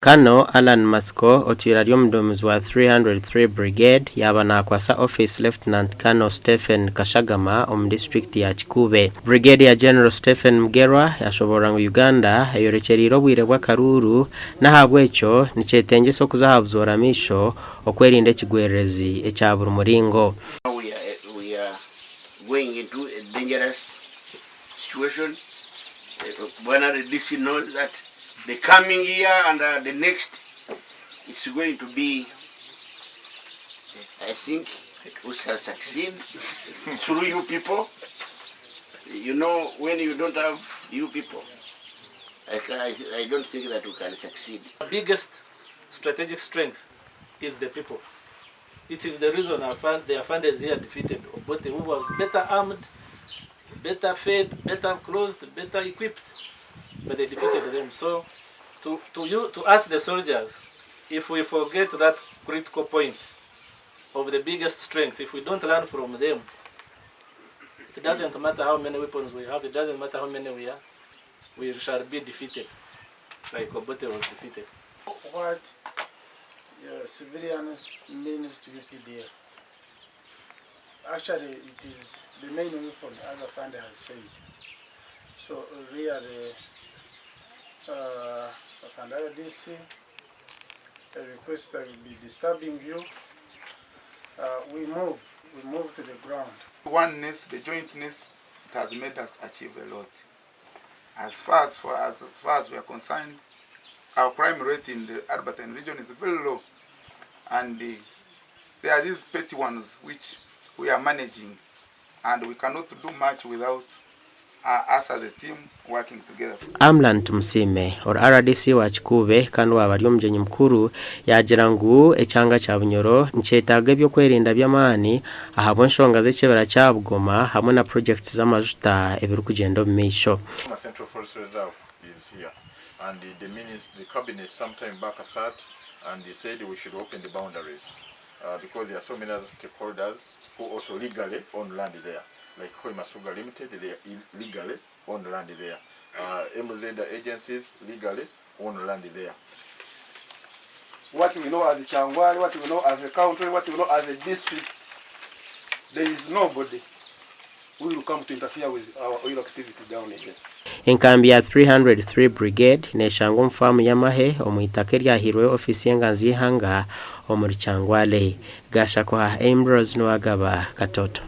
Colonel Allan Matsiko otwire ari omuduumizi wa 303 Brigade yaaba naakwasa Office Lieutenant Colonel Stephen Kashagama omu disiturikiti ya Kikuube. Brigadier General Stephen Mugerwa yashoboorora ngu Uganda eyorekyereire obwire bw'akaruuru n'ahabw'ekyo nikyetengyesa okuza aha buzoora maisho okwerinda ekigwererezi ekya buri muringo. We are, we are going into a dangerous situation. Bwana RDC knows that the coming year and the next it's going to be I think we shall succeed through you people. You know, when you don't have you people, I, I, I don't think that we can succeed. Our biggest strategic strength is the people. It is the reason our fund, their funders here defeated Obote, who was better armed, better fed, better clothed, better equipped, but they defeated them. So to, to you, to us the soldiers, if we forget that critical point of the biggest strength, if we don't learn from them, it doesn't matter how many weapons we have, it doesn't matter how many we are, we shall be defeated, like Obote was defeated. What civilians means to UPDF. Actually, it is the main weapon, as Afande has said. So really, Afande RDC, a request that will be disturbing you. We move, we move to the ground. Oneness, the jointness, it has made us achieve a lot. As far as, for, as far as we are concerned, our crime rate in the Albertine region is very low. And there are these petty ones which we are managing, and we cannot do much without us as a team working together. Amlan Tumusiime ori RDC wa Kikuube kandi owaaba ari omugyenyi mukuru yaagira ngu ekyanga kya Bunyoro nikyetaaga eby'okwerinda by'amaani ahabw'enshonga z'ekibira kya Bugoma hamwe na purogyekiti z'amajuta ebirikugyenda omu maisho. Central Forest Reserve is here and the, minister, the cabinet some time back sat and they said we should open the boundaries because there are so many other stakeholders who also legally own land there. Like Hoima Sugar Limited, they are legally own land there. MZ agencies legally own land there. What we know as Kyangwali, what we know as a country, what we know as a district, there is nobody who will come to interfere with our oil activity down here. Enkambi ya 303 Brigade neeshangwa omu faamu y'amahe omu itaka eryahairweyo ofiisi y'enganzi y'eihanga omuri Kyangwali. Gashakwa Ambrose Nuwagaba, Katoto.